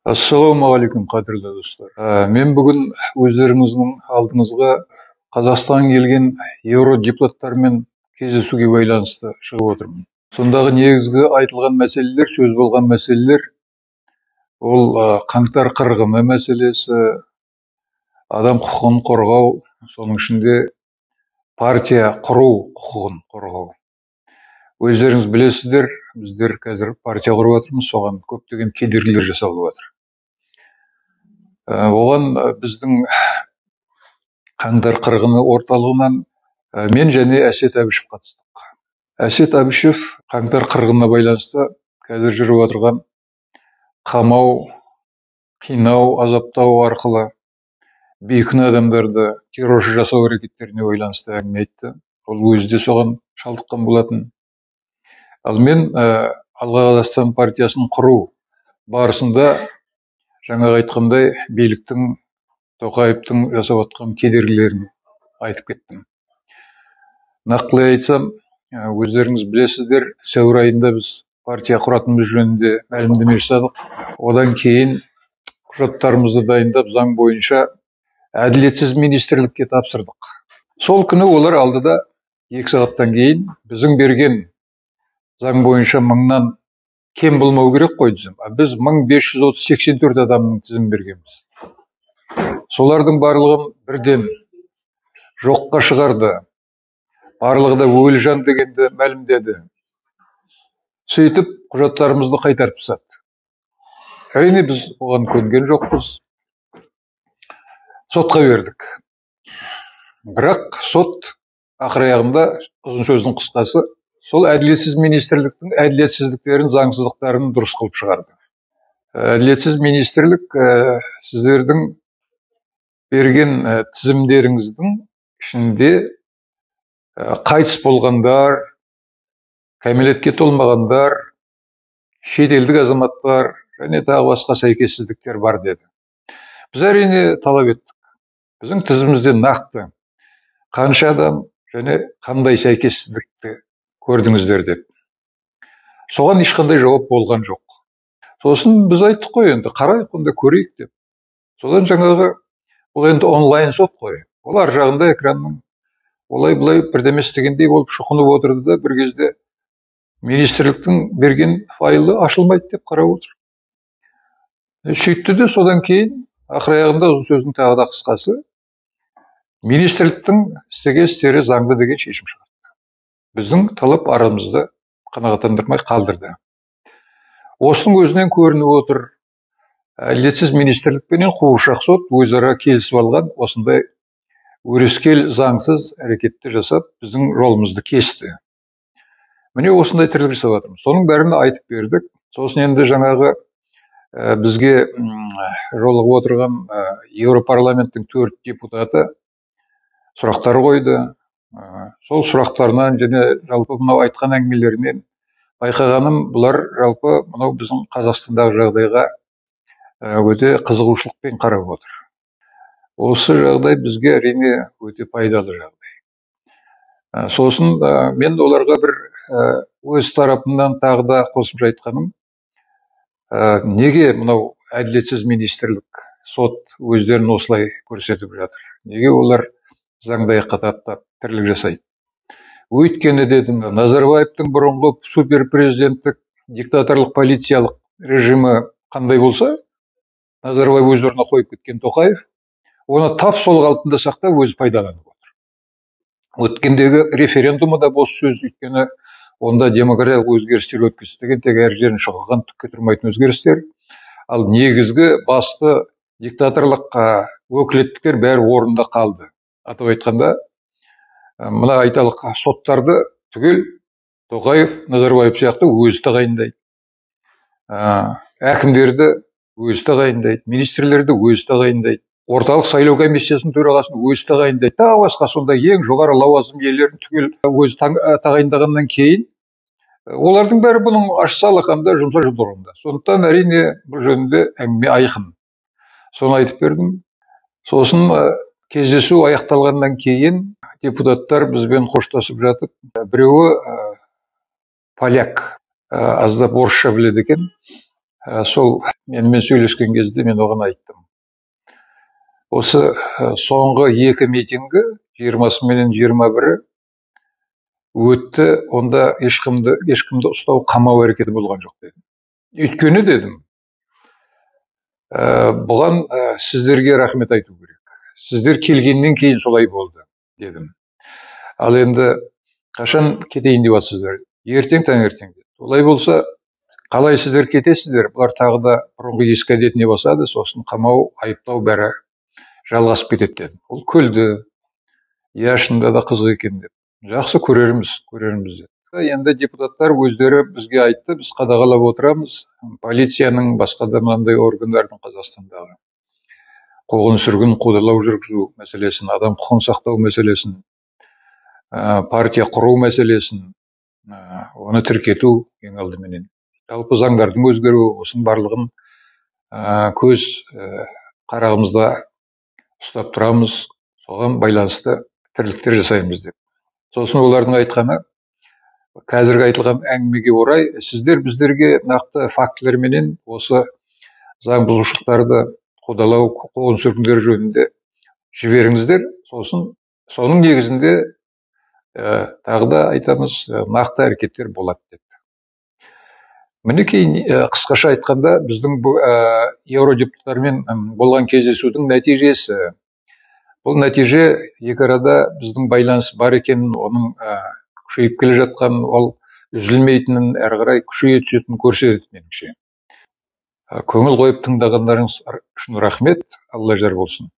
Ассалаумағалейкум, қадірлі достар. Мен бүгін өздеріңіздің алдыңызға Қазақстаннан келген евродепутаттармен кездесуге байланысты шығып отырмын. Сондағы негізгі айтылған мәселелер, сөз болған мәселелер, ол қаңтар қырғыны мәселесі, адам құқығын қорғау, соның ішінде партия құру құқығын қорғау. Өздеріңіз білесіздер, біздер қазір партия құрып жатырмыз, соған көптеген кедергілер жасалып жатыр. Оған біздің қаңтар қырғыны орталығынан мен және Әсет Әбішев қатыстық. Әсет Әбішев қаңтар қырғынына байланысты қазір жүріп отырған қамау, қинау, азаптау арқылы бейкүнә адамдарды терроршы жасау әрекеттеріне байланысты әңгіме айтты. Ол өзі де соған шалдыққан болатын. Ал мен Алға Қазақстан партиясын құру барысында жаңағы айтқандай биліктің, Тоқаевтың жасап жатқан кедергілерін айтып кеттім. Нақтылай айтсам, өздеріңіз білесіздер, сәуір айында біз партия құратынымыз жөнінде мәлімдеме жасадық. Одан кейін құжаттарымызды дайындап, заң бойынша әділетсіз министрлікке тапсырдық. Сол күні олар алдыда 2 сағаттан кейін біздің берген заң бойынша 1000-нан кем болмау керек қой тізім. А біз 1584 адамның тізімін бергенбіз. Солардың барлығын бірден жоққа шығарды. Барлығы да өлі жан дегенді мәлімдеді. Сөйтіп құжаттарымызды қайтарып тастады. Әрине біз оған көнген жоқпыз. Сотқа бердік. Бірақ сот ақыр аяғында, ұзын сөздің қысқасы, сол әділетсіз министрліктің әділетсіздіктерін, заңсыздықтарын дұрыс қылып шығарды. Әділетсіз министрлік сіздердің берген тізімдеріңіздің ішінде қайтыс болғандар, кәмелетке толмағандар, шетелдік азаматтар және тағы басқа сәйкессіздіктер бар деді. Біз әрине талап еттік. Біздің тізімізде нақты қанша адам және қандай сәйкессіздікті көрдіңіздер деп. Соған ешқандай жауап болған жоқ. Сосын біз айттық қой, енді қарайық, онда көрейік деп. Содан жаңағы, бұл енді онлайн сот қой. Ол ар жағында экранның олай былай бірдеме істегендей болып шұқынып отырды да, бір кезде министрліктің берген файлы ашылмайды деп қарап отыр. Сөйтті де, содан кейін ақыр аяғында, ұзын сөздің тағы да қысқасы, министрліктің істеген істері заңды деген шешім шығарды. Біздің талап арымызды қанағаттандырмай қалдырды. Осының өзінен көрініп отыр, әділетсіз министрлік пенен қуыршақ сот өзара келісіп алған осындай өрескел заңсыз әрекетті жасап, біздің жолымызды кесті. Міне осындай тірлік жасап жатырмыз. Соның бәрін айтып бердік. Сосын енді жаңағы бізге жолығып отырған Еуропарламенттің 4 депутаты сұрақтар қойды. Сол сұрақтарынан және жалпы мынау айтқан әңгімелерінен байқағаным, бұлар жалпы мынау біздің Қазақстандағы жағдайға өте қызығушылықпен қарап отыр. Осы жағдай бізге әрине өте пайдалы жағдай. Сосын мен оларға бір өз тарапымнан тағы да қосымша айтқаным, неге мынау әділетсіз министрлік, сот өздерін осылай көрсетіп жатыр? Неге олар заңды аяққа таптап тірлік жасайды? Өйткені дедім, Назарбаевтың бұрынғы суперпрезиденттік диктаторлық полициялық режимі қандай болса, Назарбаев өз орнына қойып кеткен Тоқаев оны тап сол қалпында сақтап өзі пайдаланып отыр. Өткендегі референдумы да бос сөз, өйткені онда демократиялық өзгерістер өткізді деген тек әр жерін шұқыған түкке тұрмайтын өзгерістер. Ал негізгі басты диктаторлық өкілеттіктер бәрі орнында қалды. Атап айтқанда, мына айталық соттарды түгел Тоқаев, Назарбаев сияқты өзі тағайындайды. Әкімдерді өзі тағайындайды, министрлерді өзі тағайындайды, орталық сайлау комиссиясының төрағасын өзі тағайындайды, тағы басқа сондай ең жоғары лауазым иелерін түгел өзі тағайындағаннан кейін олардың бәрі бұның ашса алақанда, жұмса жұдырығында. Сондықтан әрине бұл жөнінде әңгіме айқын. Соны айтып бердім. Сосын кездесу аяқталғаннан кейін депутаттар бізбен қоштасып жатып, біреуі поляк, аздап орысша біледі екен, Сол менімен сөйлескен кезде мен оған айттым. Осы соңғы екі митингі, 20-сы менен 21-і өтті, онда ешкімді ұстау, қамау әрекеті болған жоқ дедім. Өйткені дедім, бұған сіздерге рахмет айту керек. Сіздер келгеннен кейін солай болды дедім. Ал енді қашан кетейін деп жатсыздар? Ертең таңертең деді. Олай болса, қалай сіздер кетесіздер? Бұлар тағы да бұрынғы ескі әдетіне басады, сосын қамау, айыптау бәрі жалғасып кетеді дедім. Ол күлді. Иә, шынында да қызық екен деп. Жақсы, көрерміз, көрерміз деді. Енді депутаттар өздері бізге айтты, біз қадағалап отырамыз. Полицияның, басқа да мынандай органдардың Қазақстандағы қуғын сүргін, қудалау жүргізу мәселесін, адам құқығын сақтау мәселесін, партия құру мәселесін, оны тіркету ең алдыменен. Жалпы заңдардың өзгеруі, осының барлығын көз қарағымызда ұстап тұрамыз, соған байланысты тірліктер жасаймыз деп. Сосын олардың айтқаны, қазіргі айтылған әңгімеге орай, сіздер біздерге нақты фактілерменен осы заң бұзушылықтарды қудалау, қуғын сүргіндер жөнінде жіберіңіздер, сосын соның негізінде тағы да айтамыз, нақты әрекеттер болады деп. Мінекей, қысқаша айтқанда, біздің еуродепутаттармен болған кездесудің нәтижесі. Бұл нәтиже екі арада біздің байланыс бар екенін, оның күшейіп келе жатқанын, ол үзілмейтінін, әрі қарай күшейе түсетінін көрсетеді меніңше. Көңіл қойып тыңдағандарыңыз үшін рахмет. Алла жар болсын.